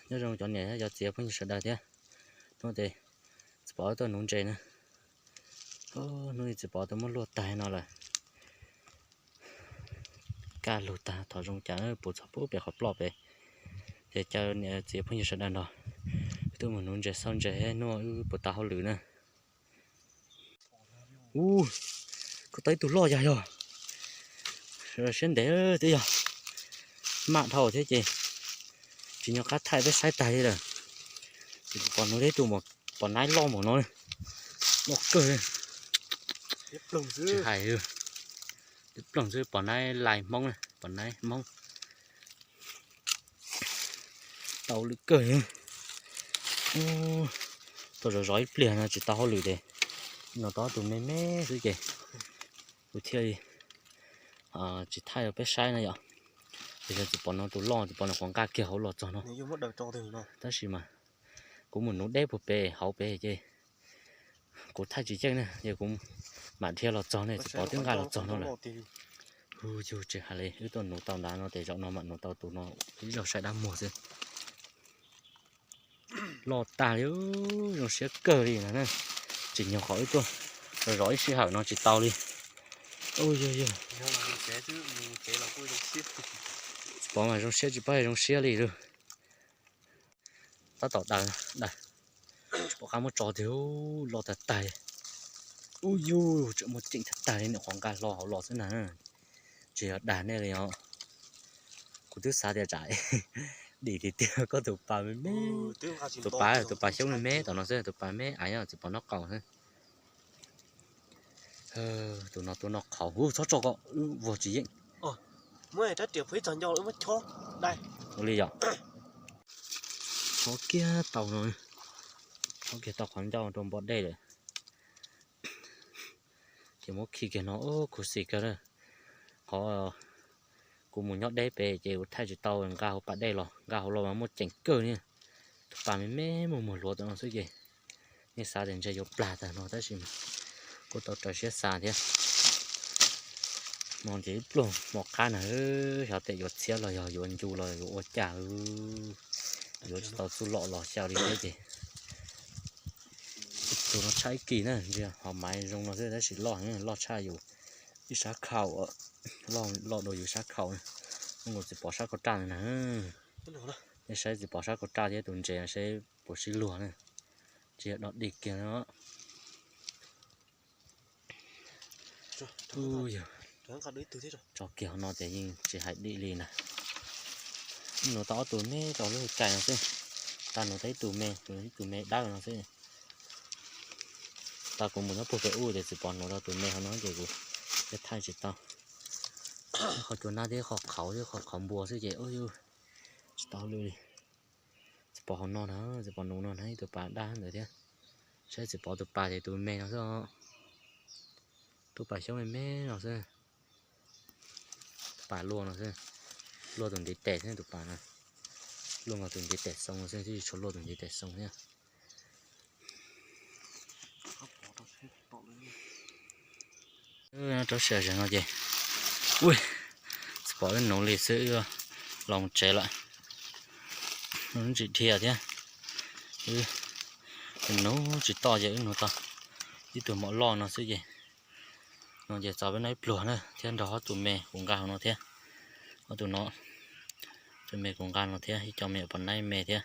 Nyob zoo cov niam cov txiv phooj ywg sawv daws thiab. Hnub no ces txiv Pov tuaj nuv ntses na. Hnub no txiv Pov tuaj muab luaj tag no lawm. Kaj lug tag, thov zoo cas puv txog pub pem qhov ploj pem. Ces caw niam txiv phooj ywg sawv daws nrog wb tuaj mus nuv ntses xauj ntses hnub no wb puas tau hauj lwm na. Ub, kuj tau ib tug loj yag yog. Siab ntev twb yog maj dhau thiab ces tsis nco qab thaij peb saib tag li lawm. Ces tsis pom nuv tau ib tug pos naib loj npaum no, loj kawg. Tsis hais, twb ploog xwb, pos naib lais Hmoob, pos naib Hmoob. Tau lwm kawg. Tuaj zov zov ib pliag no tsis tau hauj lwm ces nuv tau tus me me xwb ces kuv thiaj li tsis thaij rau peb saib na yom. Ces yog tsis pom no tus loj, tsis pom no qhuav nqa kiag hauv los txog no. Tab sis mas kuv mus nuv deb puag pem hauv pem ces kuv thaij tsis yeej na, ces kuv mam dhia los txog ne, tsis pom twb nqa los txog no lawm. Hu yug tsis hais li, wb tuaj nuv tau ntawd no ces zaum no mam nuv tau tus no, ib zaug saib dab muag xwb. Loj tag li, zoo siab kawg li na. Tsis nyog qhov wb tuaj zov ib sij hawm no tsis tau li. Ub yog yog, tsis pom mas zoo siab tsis paub zoo siab li lawm. Tab tom daws, daws, tsis pom qab muab tso tiag, loj tag tag li. Ub yug, tseem muaj ceem tag tag li, nws qhuav nqa hlo hauv los xwb na. Tsis yog dag nej li os. Kuv twb xav tias tsam dim tiag tiag koj tus pas me me, tus pas, tus pas xyoob me me tom no xwb, tus pas me me tsis pom noj qaus xwb. Tus no tuaj noj qhauv, txhob tso kom vog tsis yeej. Ua li yom, chob kiag tau no, chob kiag tau qhov ncauj rau npoo dej lawm. Ces muab khi kiag no, khuv xim kawg. Qhov kuv mus nyob deb pem ces kuv thaij tsis tau, nqa hauv pas dej los, nqa hauv los mas muaj ceem kawg li. Tus pas me me muag muag hluav tom no xwb ces nej xav tias ntshe yuav plag tag no tab sis kuj tau raws siab xav thiab. Hmo ces ib pluag hmo qab na, xyov tias yuav txhiab los yog yuav ncu los yuav ua cas, yuav tsis tau txuj lom los xyaw li thiab ces. Tus no tshaj ib kis na, ntsia hauv maiv zoo no xwb tab sis loj, loj tshaj yus ib sab khau, loj dua yus sab khau. Mus txiv pov sab ko raj na. Nej saib txiv pov sab ko raj thiab tus ntses saib puas sib luag na. Tsis yog dog dig kiag no. Tso kiag hauv no ces yeej tsis hais dim li na. Nuv tau ob tug me rau lub cai no xwb. Tau nuv tau ib tug me, ib tug me dawb no xwb. Tau kuv mus nyob puag pem ub ces txiv pov nuv tau tus me hauv no ces kuv thiaj thaij tsis tau. Qhov cua nab thiab qhov qhauv thiab qhov qhov npua xwb ces tsis tau hauj lwm li. Txiv pov hauv no na, txiv pov nuv no na, ib tug pas daj ntawd thiab. Saib txiv pov tus pas ces tus me no xwb. Tus pas xyoob me me no xwb. Pas luaj no xwb. Luaj tus ntiv tes xwb tus pas no. Luaj nkaus tus ntiv tes xoo xwb, twb tsis tshua luaj tus ntiv tes xoo thiab. Rau sawv daws no ces, ui, txiv pov wb nuv li xwb wb los mus tsev lawm. Wb tsis dhia thiab, wb nuv tsis toj ces wb nuv tau ib tug mom loj no xwb ces, no ces txaus peb noj ib pluag na thiab nrog ob tug me kuv nqa hauv no thiab, ob tug no, tus me kuv nqa no thiab ib co me pos naib me thiab,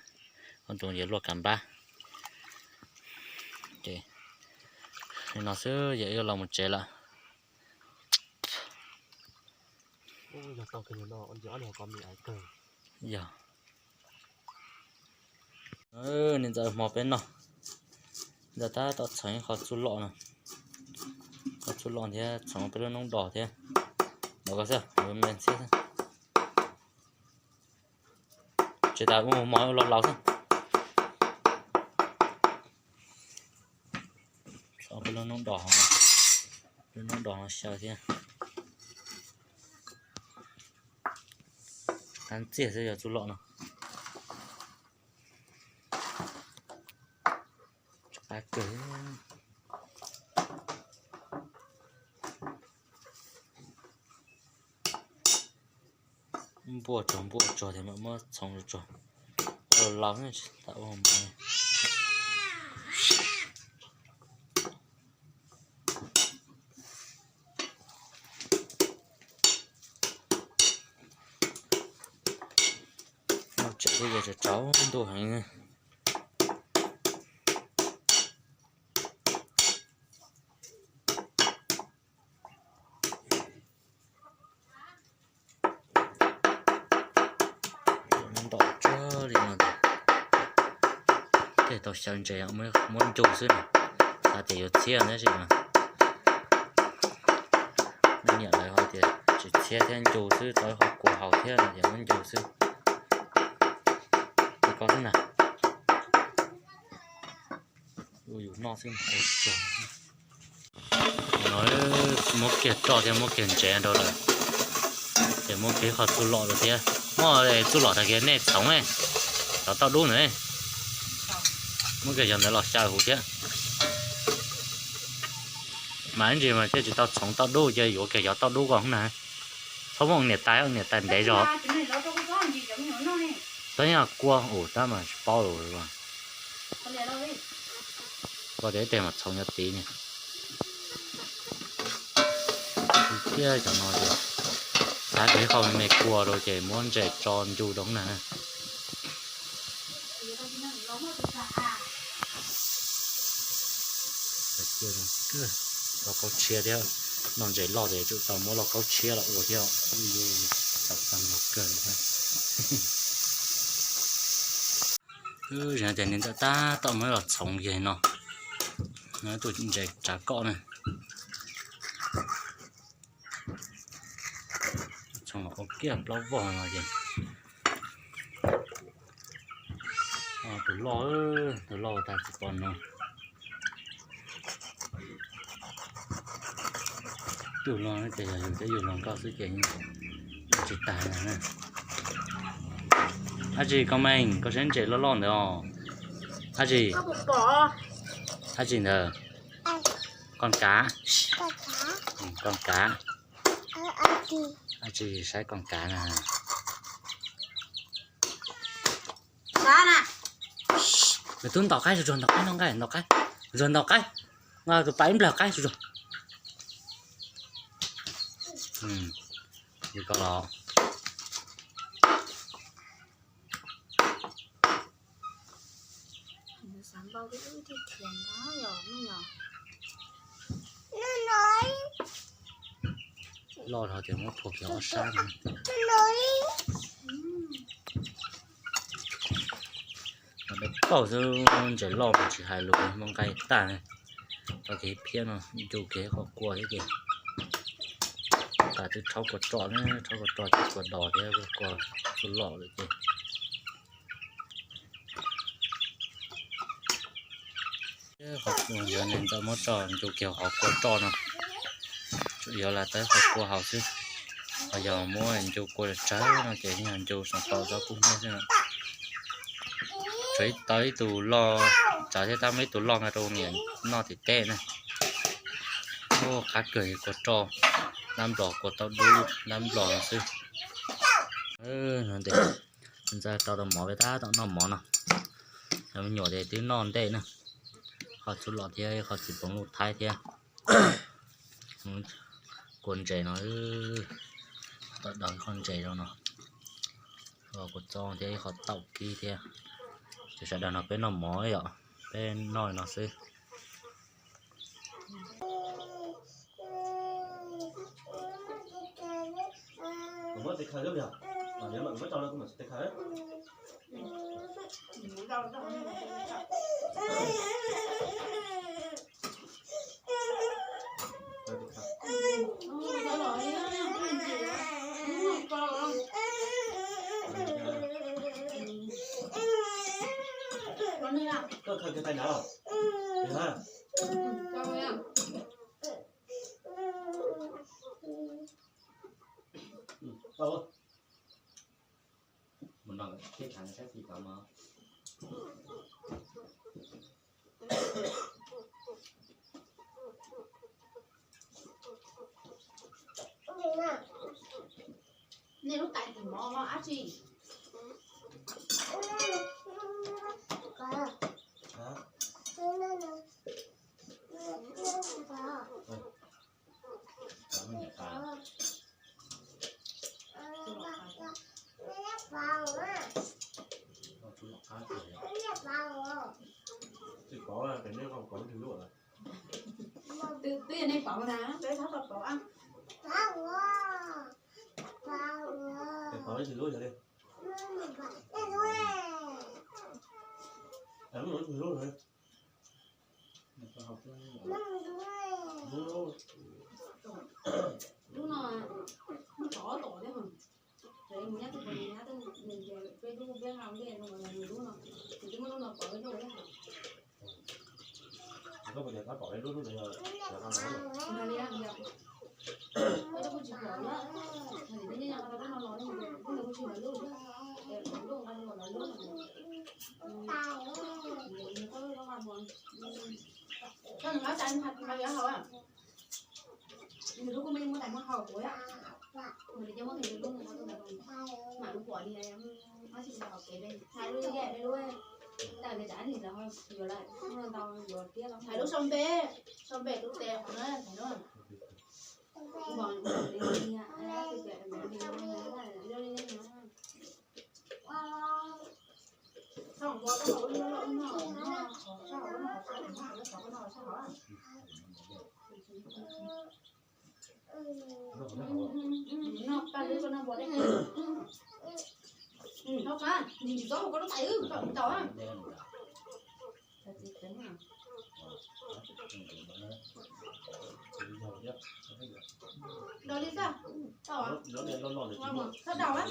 ob tug yuav luaj kam npab. Ces li no xwb ces wb los mus tsev lawm. Yog, niam ntxawm hmo peb noj, ntxawm tab tom txhoov ib qho txuj lom no, qho txuj lom thiab txhoov peb lub noob dos thiab, ntawm ko xwb, me ntxhiab xwb. Tsis tas ua mov los laus xwb. Txhoov peb lub noob dos, lub noob dos no xyaw thiab. Qab ntxiag xwb yog txuj lom no. Qab kawg. Npuaj tsuag npuaj tsuag ces mam muab txhoov tsuag. Los los tsis tau ua mov. Noj tsev twb yuav tsaus ntuj heev. Ntau tsuag li no tiag. Thiaj tau xyaw ntses muab ncu xwb no. Xav tias yuav txhiab tab sis mas leej niam lawv ho tias tsis txhiab thiab, ncu xwb tau ib qho kua haus thiab no ces muab ncu xwb. Li ko xwb na. Ua yus noj xwb. No muab kiag roj thiab muab kiag ntsev rau lawm, ces muab kiag qhov txuj lom lawm thiab. Muab txuj lom tag kiag nej txhoov, cov tauj dub ntawd, muab kiag cov ntawd los xyaw huv thiab. Mas ib ntsis mas thiaj tsis tau txhoov tauj dub, ces yuav kiag cov tauj dub ko na. Txhob muab niam tais, niam tais ntev zog. Tab yog kua ua tab mas tsis paub lus. Kua tias ib teg mas txhoov nyob tid ne. Thiab cov no ces xav tias ib qho me me kua rau ces muab ntses tso ncu rau na. Lauj kaub tshiab thiab, noj ntses loj ces tsum tau muab lauj kaub tshiab los ua thiab. Tau tag los kawg. Wb tias niam ntawm tab tom muab los txhoov yeg no, tus ntses tsav koj na. Txhoov los ua kiag plaub vog no ces tus loj, tus loj tag tsis pom no. Tus loj ces yog yus thiab yus los nkauj xwb ces tsis tas na. Dab tsi Koob Meej, koj saib ntses loj loj ntawd os. Dab tsi? Dab tsi ntawd? Kooj kav. Kooj kav. Dab tsi saib kooj kav na? Nws twb ntaus qaib, zuag ntaus qaib, noj nqaij ntaus qaib, zuag ntaus qaib, tus pas ib nplawg qaib, zuag. Li ko los. Loj dhau tias muab phua kiag ob sab no. Dawb paug xwb, ntses loj mas tsis hais lus, muaj nqaij tag. Tau kev phiab no, ncu kev qhov kua thiab ces tas twb rhaub kua roj, rhaub kua roj ces kua dos thiab kua txuj lom lawm ces. Qhov yog niam ntxawm muab tso ncu kiag qhov kua roj no, tsuas yog lam tau qhov kua haus xwb. Ho yog muab ncu kua tsawg no ces yog ncu xov tau txob kub hnyiab xwb no. Tshuav ib tau ib tug loj, tsawv thiab tab muaj ib tug loj nqa rau niam noj tim teb na. Ua qab kawg kua roj, dab nplog kua tauj dub dab nplog no xwb. Ntxawm rau tau mov peb tab tom noj mov no. Me nyuam ces twb noj ntej na, qhov txuj lom thiab qhov txiv poos luj thaib thiab. Kua ntses no, tom daws ib qho ntses rau no, kua txob thiab ib qho taum kib thiab. Ces sawv daws no peb noj mov yom, peb noj no xwb. Nej lub tais tim mov ho dab tsi? Peb txhob tau pom a. Peb tsis lub yog li. Lub no muaj tod tom thiab. Ces mus nyab twb pom nws nyab twb nws ces peb lub peb nqa ua ntej no los nws lub no, nws twb muab lub no pov peb lub thiab. Koj puas tias koj pom peb lub lub ntawd yog cov no no? Nws hais li yog, peb lub kuj tsis pom na, hais tias nyob nyob nqa tau lub no los, lub ntawd kuj tsis lawv lub thiab, es lub nqa los lawv lub no. Nws tau lub no, nws qab tais nws hais yuav haus. Nws lub kuj muaj yeej muab tais muab haus kuv thiab. Nws li coj muab tus lub mus ua tus ntawd, mam lub pom li, ob txhij tus ntawd hauv kev pe, hais lub yam pe lub, tais li tsam nim lawv yuav lawm, ntau yuav tiab los hais lub sau npe, sau npe tus tes qhov na, hais lub npos li, li, li, li, li, li, Daus li xwb, tau, txhob daus a.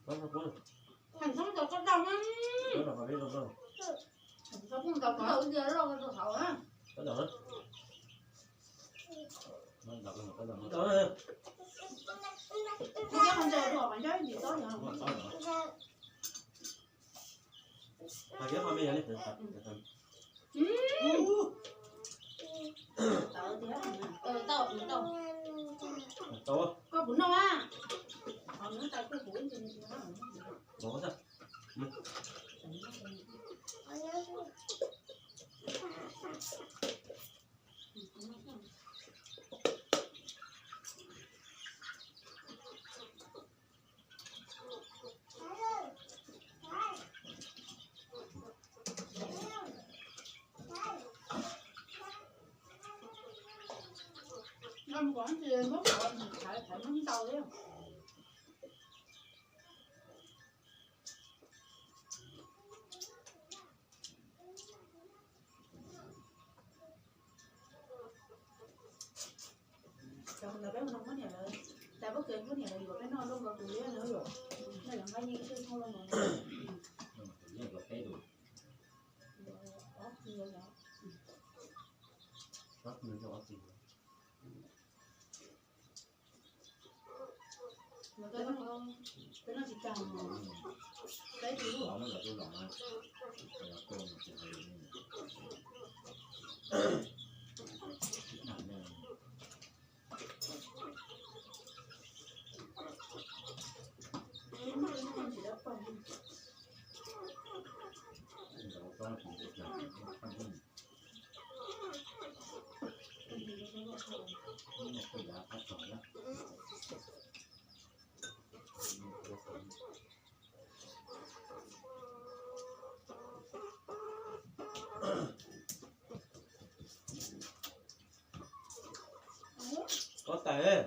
Thaum txhob tau txhob daus na. Thaum txhob pheej tau ntau rau hauv na. Nyob qhov ntawd rau qhov nyob ib ntsis txob no. Hais kiag qhov me yog li. Tawv tiag. Tau, tau. Tau. Koj puas noj a? Qhov nws tau koj puas ib ntsis. Tau. Nqa mus kom ntsis muab kom thaiv thaiv muab ntau thiab. Cov ntawd peb mus nrog poj niam lawv, cas poj kws poj niam lawv yuav peb noj loj nkaus tus liab no yom, noj lawv nqaij yeej twb thooj loj nkaus. Ob tug, ob tug. Peb noj tsis tag, peb tsis lub. Koj tais.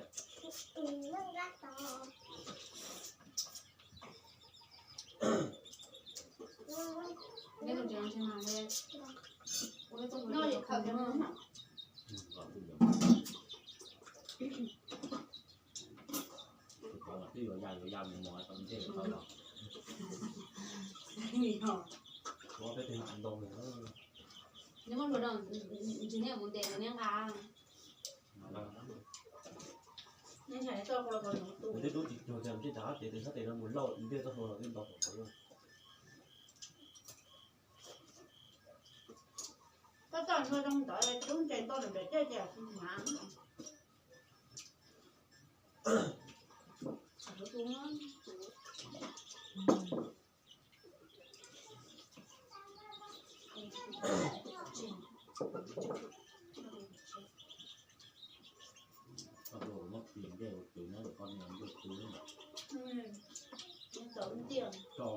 Twb yuav ya yuav ya mus mos tau ntsej tau los. Ua peb tus ntoo. Nws muaj hluas no, ntshe neb mus ntes neb nqa. Nws twb tub tsis cuag tias ntsej tag hab tes tes hab tes no mus lauj ntsej txoj hlua los twb ntau hauv qhov lawm. Koj txoj hlua zoo ntawd tub ntses nto nram nram caj ces hnav. Koj muab kis ntsej ua tus nyob kom koj niag ntsej tu. Tau tiag.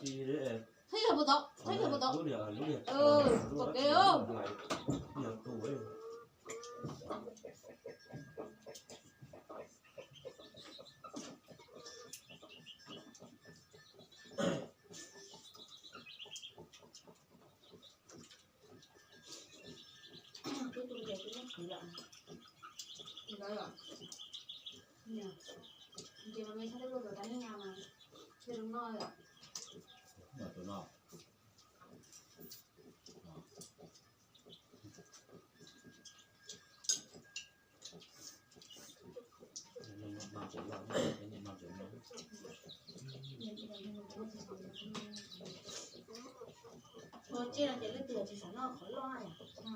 tsis, thaib yog puas tau, thaib yog puas tau, lub niag, lub niag, pom kev. Tus ntses twb muab khwv lawm. Tus ntawd yom. Ntses mas me tshaj teb luaj tus tau neej na mas, cia zoo noj yom. Ua tsiaj no ces leej twg tsis xav noj qhov loj na.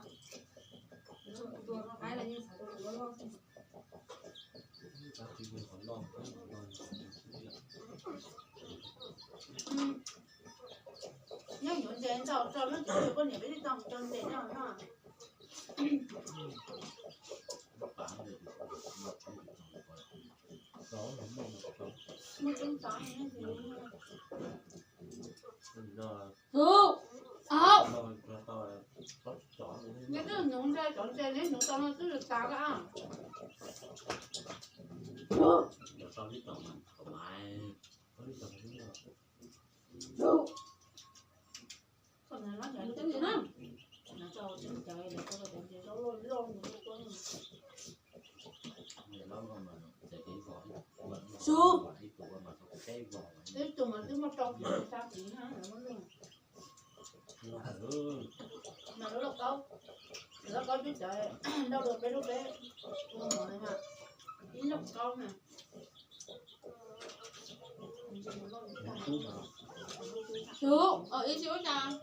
Tus qaib los yeej xav tus loj loj xwb. Nyob yuav ntses ntau tso, leej twg poj niam peb twb tau mus tso ntses noj no. Muaj tseeb tov. Tus, au, neb twb nuv ntses, cov ntses neb nuv tau no twb tas lawm. Su, ib tug mas twb muaj rau kiv xya kiv na. Mas lub lauj kaub, lauj kaub twb cawv ntau dua peb lub peb ua mov na, ib lauj kaub na. Su, ib si ua cas.